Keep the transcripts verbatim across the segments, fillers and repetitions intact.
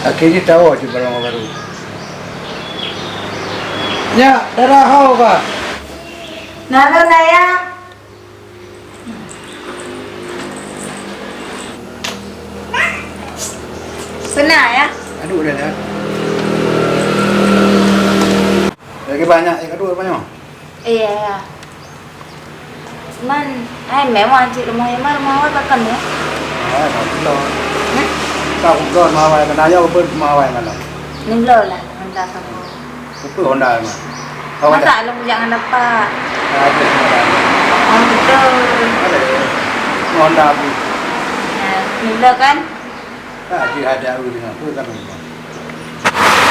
Akhé jih tawoe cit barô barô. Nyak, dara ho ka? Na lôn, Ayah. Peuna, Ayah? Aduh, udah dah. Lagi banyak, ya, kedua banyak. Iya, ya. Cuman, hai, memang cit rumoh Yama, rumoh awai pakon ya? Awai, tak keudroe. Hah? Tak keudroe rumoh awai, keunan nyoe peuet rumoh awai malam. Nibloe lah, honda kamoe. Keupeue honda mah? Awai dah. Masa lôn kujak ngon Bapak? Ada honda. Oh, betul. Ada. Honda beli. Nah, nibloe kan? Ka jih ada ureueng deungoe, peue ka meunan?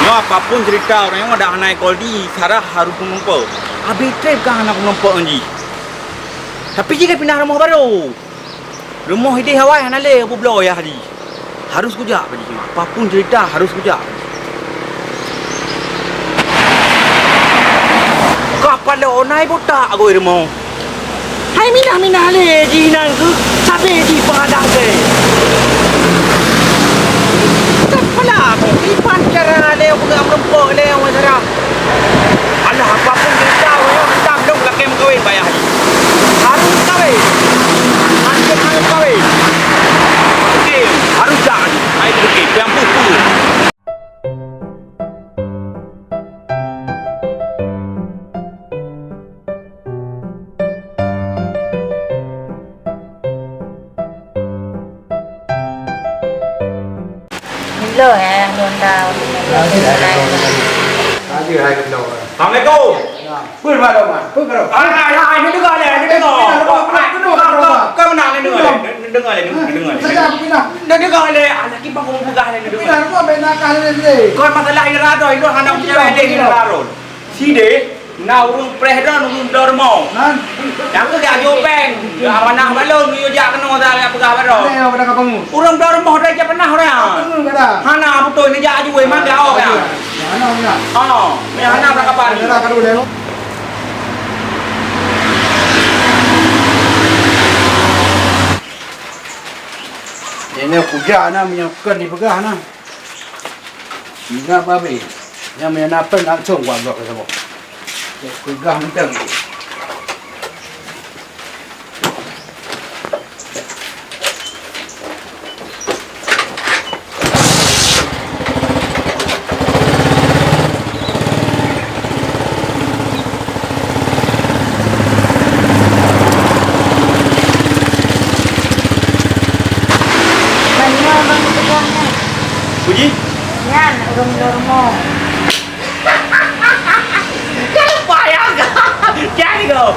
Nyoe apapun cerita ureueng nyang dak hana ikaldi, Sarah harôh kuneumpeue. Abi trép ka hana kuneumpeue ngon jih. Tapi jih ka pinah rumoh barô. Rumoh idéh awai hana lé peubloe yah jih. Harôh kujak bak jih. Apapun cerita harôh kujak. Ka paloe na i buta agôi rumoh. Hai minah-minah lé jih nyan keuh, sabe jih peungadang teuh. Teupeula keuh, iban cara lé peugah meurumpok lé awai Sarah. Alah, apapun cerita, ureueng nyoe hantom lôn lakèe meukawen bak yah jih. Harôh meukawen. Hantom harôh meukawen. Oke, harôh jak. Hai, oke, piang peue-peue. Nibloe, eh, honda. Assalamualaikum. Peue ba lom, peue ba lom? Hai, hai, hai, neudeungoe lé, neudeungoe. Kau, kau, kau meunan neudeungoe lé, neudeungoe lé, neudeungoe lé. Neudeungoe lé, ah, laki bang peugah lé, neudeungoe. Kon masalah indra droe, indra hana punya lé indra droe. Sidéh, na ureueng preh droe, ureueng bloe rumoh. Nyang keu geujok péng, geuamanah bak lôn, geujak keunoe, geujak peugah bak droe. Ureueng bloe rumoh droe jak peunah ureueng. Hana beutôi neujak aju, memang geuh awak ya. Oh, nyang hana berangkapan. Ini kujak na, meunyoe kon dipeugah na. Ingat babe, nyang meunyoe na péng langsung kuagok keu saboh. Peugah mantong. Mana abang pegang ni? Puji? Nyan, ureueng dormo. Kan payah kah? Jadi kau.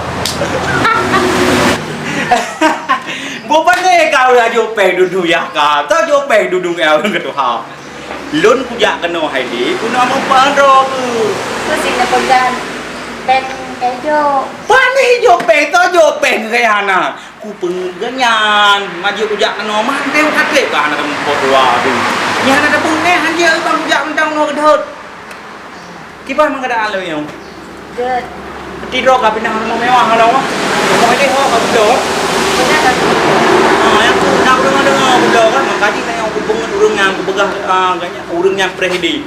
Bukan deh kau dah jopeng dudu ya kau. Tau jopeng dudu ya orang ketuha. Lôn kujak keunoe hai deh, guna meupadroe keu. Keu sing neupeugah péng keu jok. Pane jok péng, tau jok péng keu hana. Kupeungeut geuh nyan, maju kujak keunoe, mantong ka trép ka hana teumeupat dua tu. Nyan hana teupeuéh, hanjeuet bang kujak mantong keunoe keudhôt. Kiban meukeudaan lôn nyoe. Jeuet. Peuti droe ka pinah rumoh mewah ngon lôn. Rumoh idéh ho ka beudôh. Beudôh ka beudôh. Ha, nyang ku na kudeungoe-deungoe beudôh kan, maka jih nyan kupeungeut ureueng nyang kupeugah, ah, ureueng nyang preh idéh.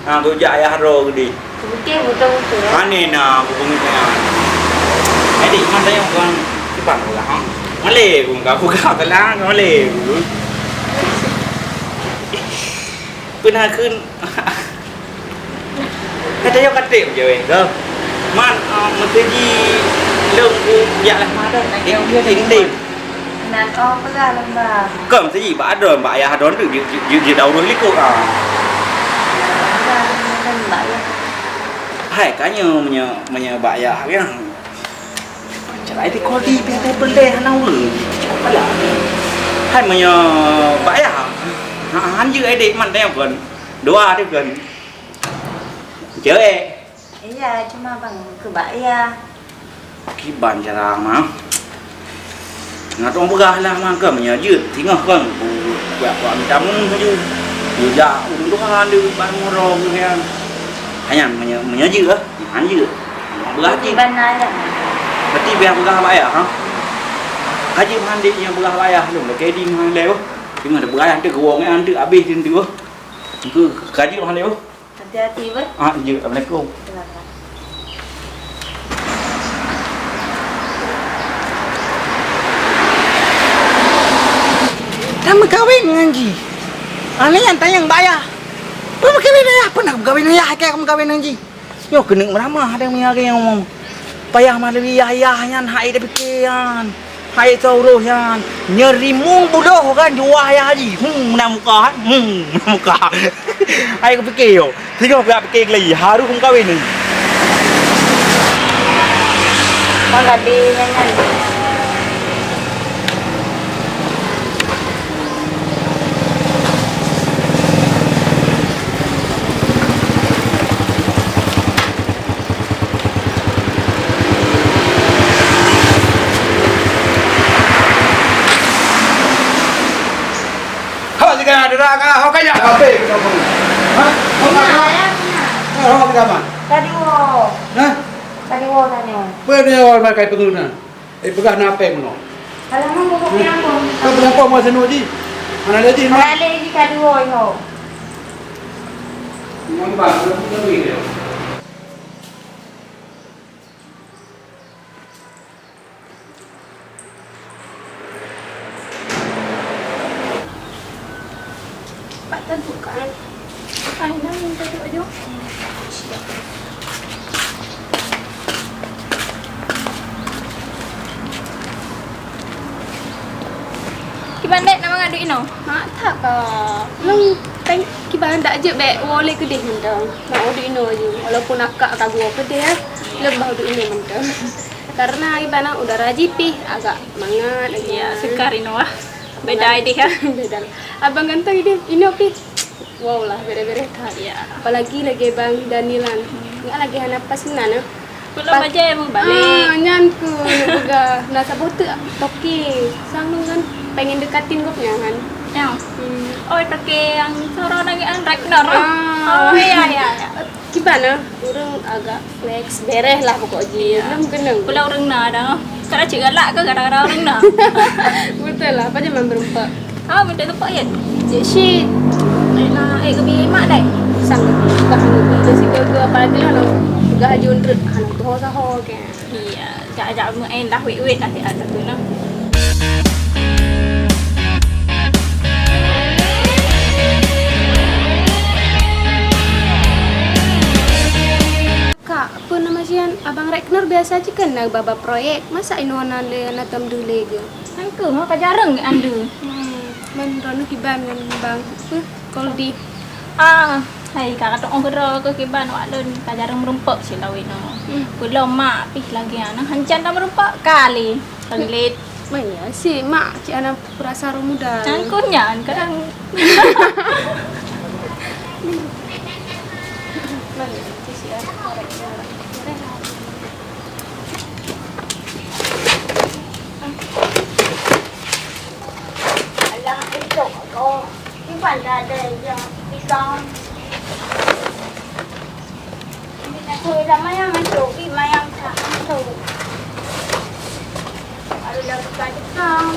Ha, geujak ayah droe geudéh. Beutôi, beutôi, beutôi. Pane na kupeungeut nyan. Jadi, mantong nyoe kan, kiban lah, ha. Malée ku ka buka telang, malée ku. Peuna kheun. Ka tayok ka trép je weh. Ka. Man, ah, meuseuji lôn ku jak lah madan. Dia dia ting ting. Nan oh peugah lôn ba. Ka meuseuji bak adon, bak ayah adon tu, jeuet, jeuet, jeuet, jeuet urus likot, ah. Peugah lôn ba ya. Hai, ka nyoe meunyoe, meunyoe bak ayah kan. Cara itu kau di pihak peureulèe hana ureueng. Alah. Hai meunyoe bak yah. Ha, han jeuet edit man tayong kon. Dua tu kon. Cewek. Iya, cuma bang keu bak yah. Kiban cara mah. Ngat orang peugah lah mah keu meunyoe jeuet. Singoh kon. Buat buat minta mun laju. Dia jak ureueng Tuhan dia baru ngero ke kan. Hanya meunyoe, meunyoe jeuet ah. Han jeuet. Beurati. Berarti ban ayah. Berarti biar peugah bak ayah, ha? Haji meuhandék nyang peugah bak ayah lôn, lagèe di meuhan lé, oh. Teuma da peugah ayah teuh geuwong, eh, han teuh abéh teuh, oh. Engkau ka jeuet hana, oh? Hati-hati, beh. Ah, jeuet. Assalamualaikum. Dah meukawen ngon jih. Aneuk nyan tanyong bak ayah. Peue meukawen ayah? Peue na meukawen ayah, hai kèe meukawen ngon jih? Nyoe keuneuk meuramah, ada meunyang nyang payah malui yah-yah nyan, hai tapike nyan. Hai soe uroe nyan, nyoe rimong budoh kan juah yah jih. Hmm, meunan muka, hmm, meunan muka. Hai kupike yo. Singoh pih pike lagi, harôh meukawen ni. Bang Gade nyan nyan. Hok siga dura ka, hok kaya. Apa itu kamu? Hah? Hok kaya. Hok siga mana? Tadi wo. Hah? Tadi wo tanya. Mana wo makai pengguna? Eh, peugah na apée meunoe. Halaman bubuk penyampung. Kan penyampung masa nu ji. Mana ada ji, mana? Ada lagi ka dua, yo. Nyambah, belum tentu ini. Pat tan buka. Ai, nang minta tu aja. Kiban dek nama ngadu ino? Mak tak ka. Long teng kiban dak je bek wole kedih mantong. Nak udu ino aja. Walaupun akak ka gua pedih ya. Lem bah udu ino mantong. Karena iban udara jipih agak mangat aja. Ya, segar ino ah. Beda idih, ha? Beda. Abang ganteng idih, inoe pih. Wow lah, beda-beda that. Ya. Apalagi lagi Bang Danilan. Hmm. Nggak lagi hana pas meunan, eh. Belum aja yang mau balik. Ah, nyan ku nak peugah. Nah, saboh tu toke. Sang kan pengen dekatin gopnya kan. Ya. Hmm. Oh, toke yang soro lagi an Ragnar. Ah. Oh, iya, iya, iya. Kiban na, ureueng agak flex, bereh lah pokok jih. Iya. Lom keunong. Pula ureueng na dah. Kada cit galak ke gara-gara ureueng na? Betul lah, apa zaman berempat. Ah, betul tempat ya. Cik Syed. Eh, na, eh, kebi mak dai. Sang kebi, dah kebi, dah siga-ga, apalagi lah, no. Tiga haji undrut, anu, tuho saho, ke. Iya, jak-jak meu'en dah wet-wet dah siat satu nah. Kak, peue nama jian Abang Rekner biasa jih kan na baba proyek, masa inoe na lé na tom deuh lé geuh? Kan keuh, ka jareueng andeuh. Hmm, man droeneuh kiban ngon Bang, peue, Koldi. Ah, hai, ka katu'oh keudroe keuh kiban awak lôn ka jareueng meurumpok cit lawét nyoe. Hmm. Peulom mak pih lagèe nyan, hancan tameureumpok kali. Lagèe lét. Maya si mak cit hana peurasa roh muda. Angkun nyan kadang. Alah, esok ko. Iban dah ada yang pisang. Ini nak kue sama yang masuk, di mayang tak masuk. Baru dah buka jepang.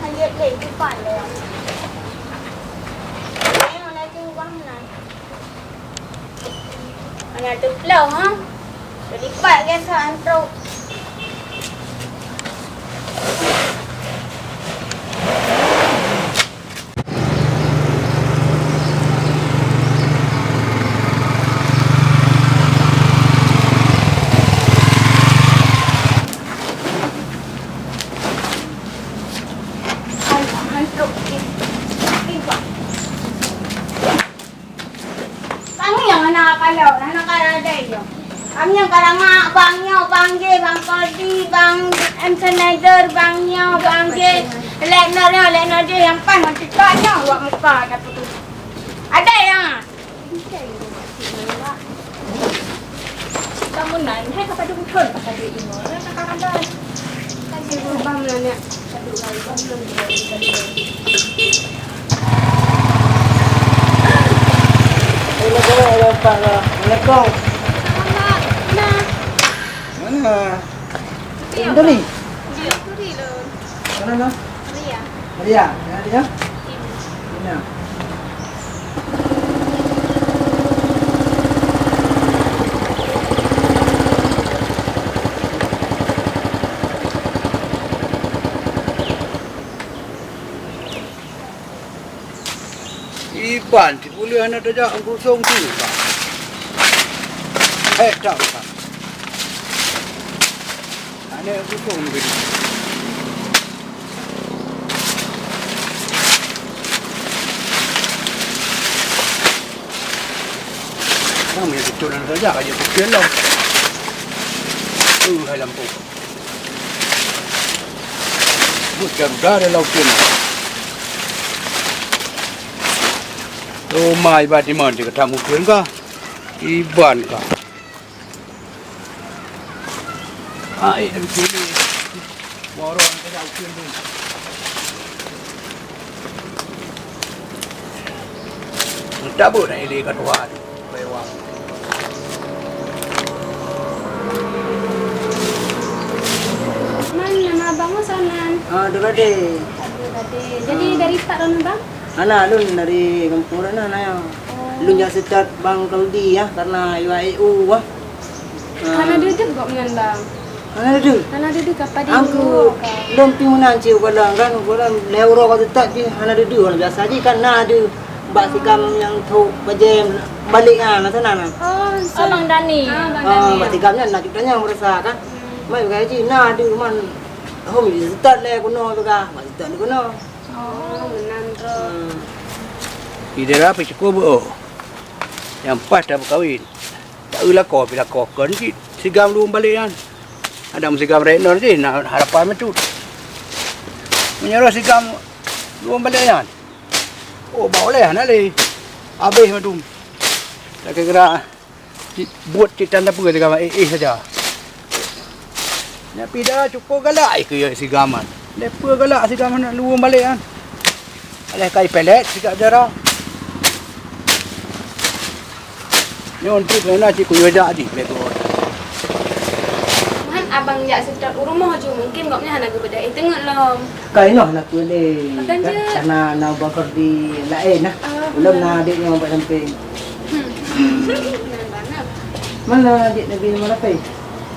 Hanya lagi depan dia. Yang lagi uang nak. Hana teuplong, ha? Teulipat gesa trok. Hai, hai, trok. Tiba. Bang nyang hana kalon, hana ka rada nyoe. Bang nyang ka rangah, bang nyoe, bang jih, bang Kodi, bang M Snyder, bang nyoe, bang jih. Lek nyoe, lek nyoe jih nyang paih ngon TikTok nyoe, awak muka dah putus. Ada nyang. Kamu nan, hai ka padum thon ka duek inoe, ka karan. Kan dia berubah meunan, ya. Assalamualaikum. Mana? Mana? Mana? Mana? Maria. Maria, ya dia? Iban, sipuléh hana tajak, gusong tu, Bang. Hék, tak, Bang. Hana gusong tu. Nang meunan beutôi hana tajak, aja peukeue lom. Tu hai lampôh. Buet garuda di laôt keunoe. Teuma iban iman di gata mungken ka? Iban ka? Ai, dan kini. Warong ka jauh keunoe. Tabeuet na ilée ka tuha. Lewat. Man, nama abang soe nan? Ah, Abdul Qadir. Abdul Qadir. Jadi, ah, dari pat droeneuh, Bang? Hana, lôn dari gampông droeneuh na. Oh. Lôn jak seutôt Bang Kaldi ya, karena U A E U ah. Ah. Hana deuh gobnyan, Bang? Hana deuh. Hana deuh ka padé. Angku, lôn pih meunan cit, u Galang kan, u Galang lhèe uroe ka seutôt jih hana deuh, biasa jih kan na deuh bak Sigam nyang thok bajèe balek nyan, na sana na. Oh, Bang Dani. Ah, Bang Dani. Ah, bak Sigam nyan na cut tanyong meurasa kan. Hmm. Mai bak jih na deuh man. Hom jih seutôt lé keunoe teuka, bak seutôt lé keunoe. Oh, meunan droe. Hmm. Di daerah pih cukôp, oh. Nyang pas tameukawen. Taeu lakoe pih lakoe kon cit Sigam luwông balek nyan. Adak meusigam rèk non jih na harapan meucut. Meunyoe roh Sigam luwông balek nyan, oh, bah ulèe hana lé. Habéh mandum. Tak kira buet cit tan sapeue Sigam éh-éh saja. Nyan pih dah cukôp galak ikeu Sigam nyan. Lé peue galak Sigam hana luwông balek nyan. Alah kai pelet sikak dara. Nyoe enteuk na cit kuyue jak jih lé geuh. Man abang jak seutôt u rumoh ju, mungken gobnyan hana geubeudôh éh teungeut lom. Kai noh na peue lé. Pakon jeuet? Karena na bakar di laén nah. Oh, ulôn na adék nyoe bak sampéng. Hmm. Nan bana. Mana adék Nabi nomor H P?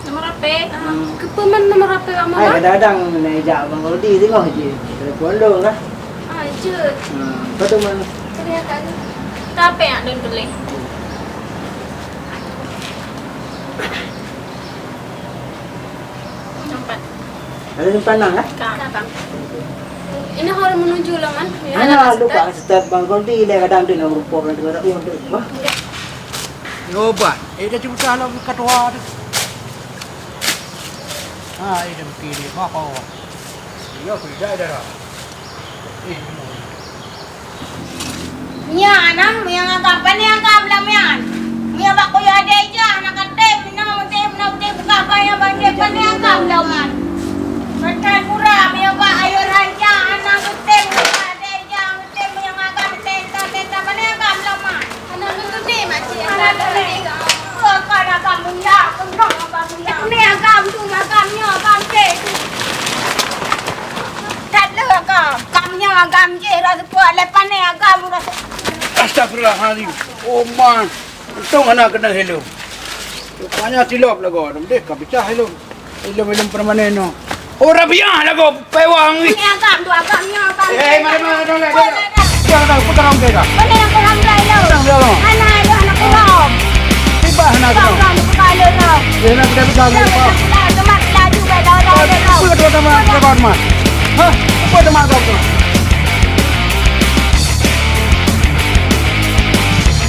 Nomor H P? Ah, keupeue man nomor H P Bang Muhammad? Ai, kadang-kadang na jak Bang Rodi singoh jih. Telepon lôn lah. Ah, jeuet. Hmm, apa tu man? Kelihatan. Ka H P yang don tulis. Empat. Ada simpan nah, kan? Ka. Ini hal menuju lah, Man. Ya, hana, ada lupa setat. Setat Bang Rodi lé kadang tu nak rupa orang tu. Wah. Enggak. Nyoba, eh, dah cuba lah buka tua tu. Ha, eh, dah mungkin ni. Apa? Iya, aku tidak ada dah. Eh, ini. Nyan, ah, meunyoe agam, pane agam lam nyan. Meunyoe bak kuyue adé ijah, hana katem, meunoe meutem, meunoe meutem, buka pane bandéh, pane agam lam nyan. Meunan pura, meunyoe bak ayo raja, hana geutem, buka adé ijah, geutem, meunyoe agam, tenta, tenta, pane agam lam nyan. Hana geutem, makcik, hana geutem. Bukan agam mulia, keunong agam mulia. Pane agam tu, agam nyoe, agam cit. That leuh agam. Agam nyoe, agam jih, rasa Wah, lé pane agam rasa. Astagfirullahalazim. Oh, man. Untông hana keunong helm. Rupanya silop lagoe. Deh, ka pecah helm. Helm-helm permanen nyoe. Oh, Rabiah lagoe, pewang ni. Ni agam, dua agam nyoe, agam. Eh, mari, mari, dong, dong, dong. Dong, dong, putar orang kira. Boleh yang kurang dah, lo. Putar orang. Hana,